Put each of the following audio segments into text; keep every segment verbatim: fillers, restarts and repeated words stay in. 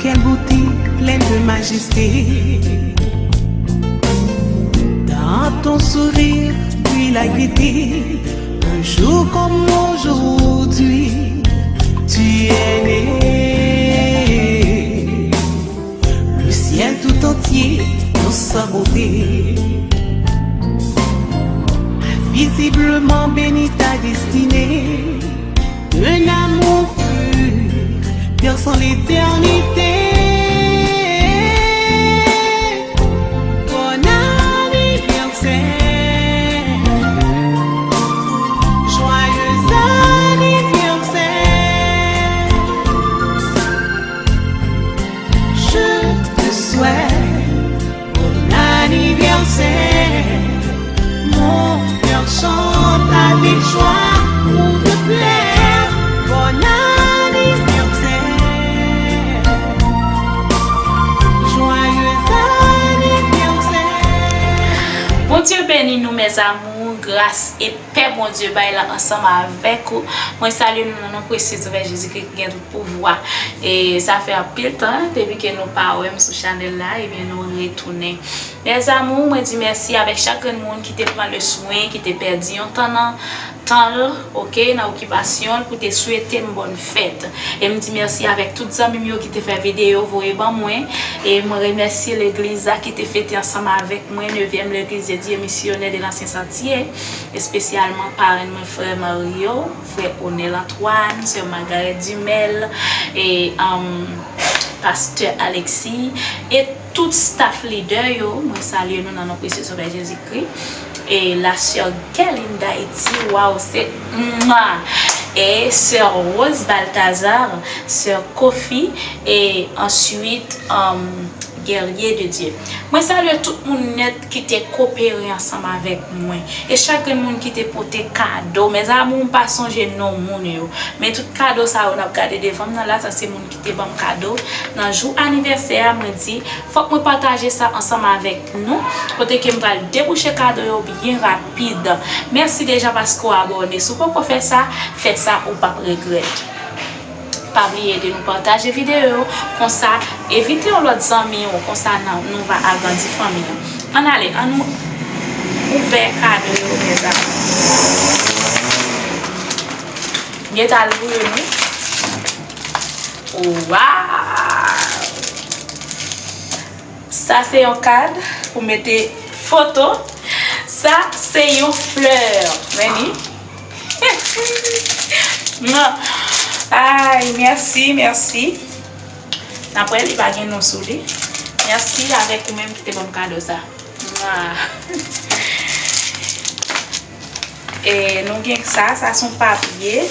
Quelle beauté pleine de majesté. Dans ton sourire brille la gaieté. Un jour comme aujourd'hui, tu es né. Le ciel tout entier dans sa beauté a visiblement béni ta destinée. Un amour pur, perçant l'éternité. Bon anivèsè, joyeux anivèsè. Je te souhaite bon anniversaire. Mon cœur chante avec joie pour te plaire. Bon anniversaire. Joyeux anniversaire. Bondye beni nou, mes amours. Gras e pè Bondye bay la ansanm avèk ou. Mwen salye nou nan non presye Sovè Jezikri ki gen tout pouvwa. E sa fè anpil tan depi ke nou pa wè m sou chanèl la, ebyen nou retounen. Mes amours, mwen di mèsi avèk chak grenn moun ki te pran le swen, ki te pèdi yon tan nan tan l, oke, nan okipasyon l pou te swete m bòn fèt. E m di mèsi avèk tout zanmi m yo ki te fè videyo voye ban mwen. E mwen remèsye legliz la ki te fete ansanm avèk mwen, nevyèm Legliz de Dieu Missionnaire de l'Ancien Sentier, espesyalman parenn mwen, frè Mario, frè Onel Antoine, sè Margaret Dumel, e, um, pastè Alexis, e tout staff lidè yo, mwen salye nou nan non presye Sovè Jezikri. E la sè Guerline d'Haïti, waw, se mwa! E sè Rose Balthazar, sè Kofi, e answit, um, Guerrier de Dieu. Mwen salye tout moun nèt ki te kopere ansanm avèk mwen. E chak grenn moun ki te pote kado. Mes amours, m pa sonje non moun yo. Men tout kado sa yo n ap gade devan m nan la, sa se moun ki te ban m kado. Nan jou anivèsè a, mwen di, fòk mwen pataje sa ansanm avèk nou. Kote ke m pral debouche kado yo byen rapid. Mèsi deja paske w abòne. Si w poko fè sa, fè sa, ou p ap regrèt. Pa bliye de nou pataje videyo yo, konsa envite yon lòt zanmi w, konsa nan, nou va agrandi fanmi an. Ann ale, ann nou ouvè kado yo, mezanmi. M gentan al boule nou. Waw! Sa se yon kad pou mete foto. Sa se yon flè. Men li. Ay, mèsi, mèsi. N ap wè li pa gen non sou li. Mèsi avèk ou menm ki te ban m kado sa. Mwa. E nou gen sa, sa se yon papye.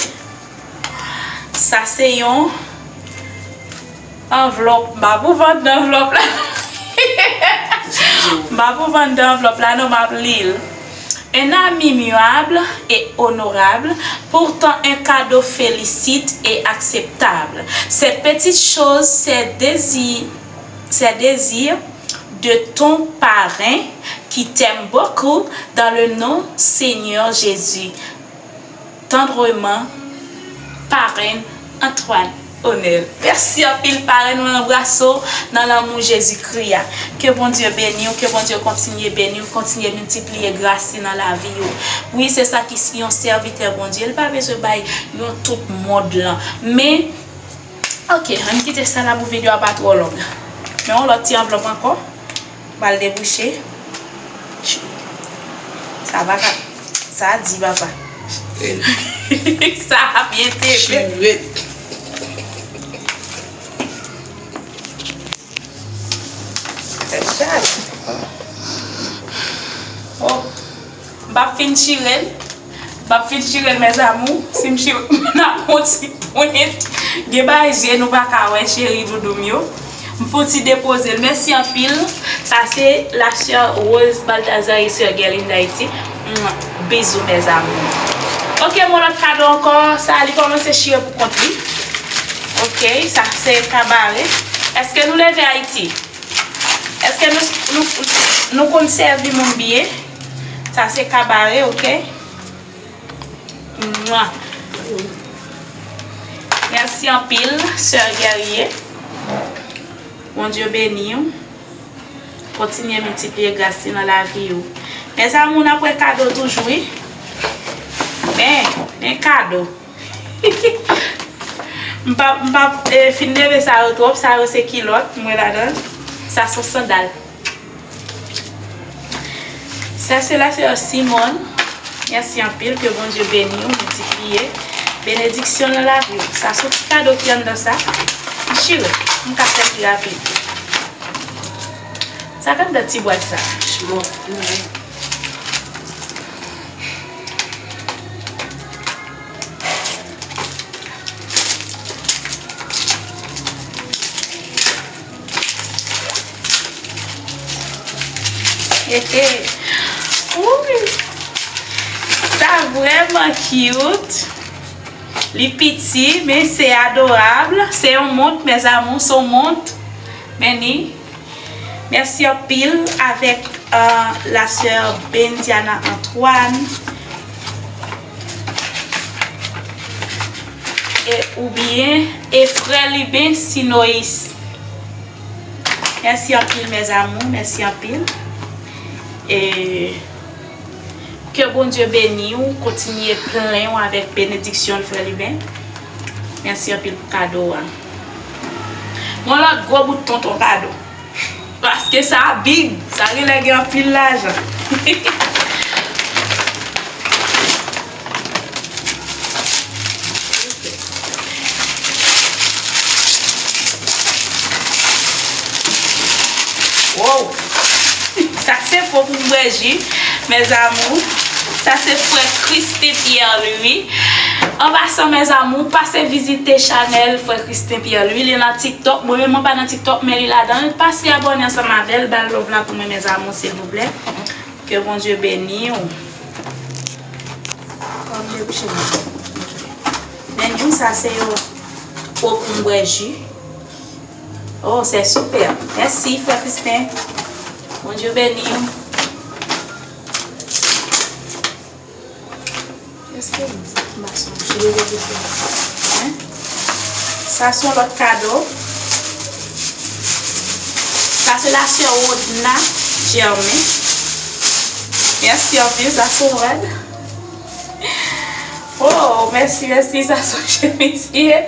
Sa se yon anvlòp. M pa pou vant nan anvlòp la. M pa pou vant nan anvlòp la, non, m ap li l. Un ami immuable et honorable, pourtant un cadeau félicite et acceptable. Cette petite chose, c'est désir, c'est désir de ton parrain qui t'aime beaucoup dans le nom Seigneur Jésus. Tendrement, parrain Antoine Onel. Mèsi anpil, parenn, mwen anbrase w nan lanmou Jezikri a. Ke Bondye beni w, ke Bondye kontinye beni w, kontinye miltipliye gras li nan lavi w. Wi, se sa ki si yon sèvitè Bondye, li pa bezwen bay yon tout mond lan. Men, oke, ann kite sa la pou videyo a pa twò long. Men yon lòt ti anvlòp ankò. Pral debouche. Sa pa ka. Sa di, papa. Sa ap byen tepe. Chire. Tèt chaje. Oh. M p ap fin chire l. M p ap fin chire l, mes amours. Si m chire l, m ap yon ti pwent. Gen bagay je nou pa ka wè, cheri doudou m yo. M fon ti depoze l. Mèsi anpil. Sa se la sè Rose Balthazar e sè Guerline d'Haïti. Mwa. Bizou, mes amours. Oke, mon lòt kado ankò. Sa, li kòmanse chire pou kont li. Oke, sa se kabare. Èske nou leve Ayiti? Èske nou, nou, nou konn sèvi moun byen? Sa se kabare, oke? Mwa. Mèsi anpil, sè Guerrier. Bondye beni w. Kontinye miltipliye gras li nan lavi w. Mezanmi, n ap wè kado toujou, wi. Men, men kado. M p ap, m p ap, eh, fin leve sa yo twòp. Sa yo se kilòt, m wè ladan. Sa se sandal. Sa se lasè Simone. Mèsi anpil, ke Bondye beni w, miltipliye benediksyon nan lavi w. Sa se ti kado ki anndan sa. M chire, m ka fè pi rapid. Sa k anndan ti bwat sa? Bon. Hehe. Wi. Sa vrèman cute. Li piti, men se adorab. Se yon mont, mes amours, se yon mont. Men ni. Mèsi anpil avèk, euh, la sè Bendiana Antoine. E oubyen, e frè Liben Sinois. Mèsi anpil, mes amours, mèsi anpil. E ke Bondye beni w, kontinye plen w avèk benediksyon l, frè Liben. Mèsi anpil pou kado a. Yon lòt gwo bout tonton kado. Paske sa big, sa genlè gen anpil lajan. Wow! Sa se fo pou m bwè ji, mes amours. Sa se frè Christin Pierre Louis. An pasan, mes amours, pase vizite chanèl frè Christin Pierre Louis. Li nan TikTok. Mwen menm, mwen pa nan TikTok, men li ladan l. Pase abòne ansanm avè l. Ba l love la pou mwen, mes amours, silvouplè. Ke Bondye beni w. Men nou, sa se yo. Fo pou m bwè ji. Oh, c'est super. Mèsi, frè Christin. Bondye beni w. Èske m pa sonje? Hein? Sa se yon lòt kado. Sa se la sè Rodna Germain. Mèsi anpil, sa se rèd. Oh, mèsi, mèsi, sa sonje misye.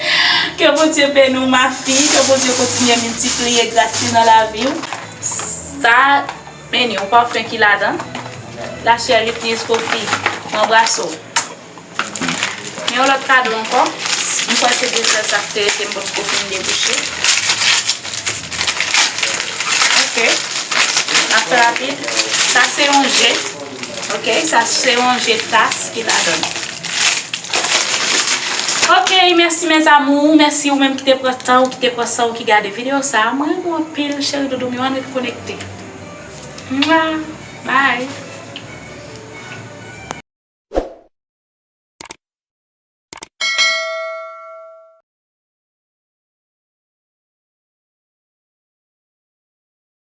Ke Bondye beni w, ma fille. Ke Bondye kontinye miltipliye gras li nan lavi w. Sa, men ni yon pafen ki ladan. La sè Lipniz Kofi, m anbrase w. Men yon lòt kado ankò. M kwè se de sèl sa k te rete, m potko fin debouche. Ok. N ap fè rapid. Sa se yon je. Ok, sa se yon je tas ki ladan. Ok, mèsi mes amours. Mèsi ou menm ki te pran tan ou, ki te pran san ou, ki gade videyo sa. Mwen renmen w anpil, cheri doudou m yo, ann ret konekte. Mwa. Bye.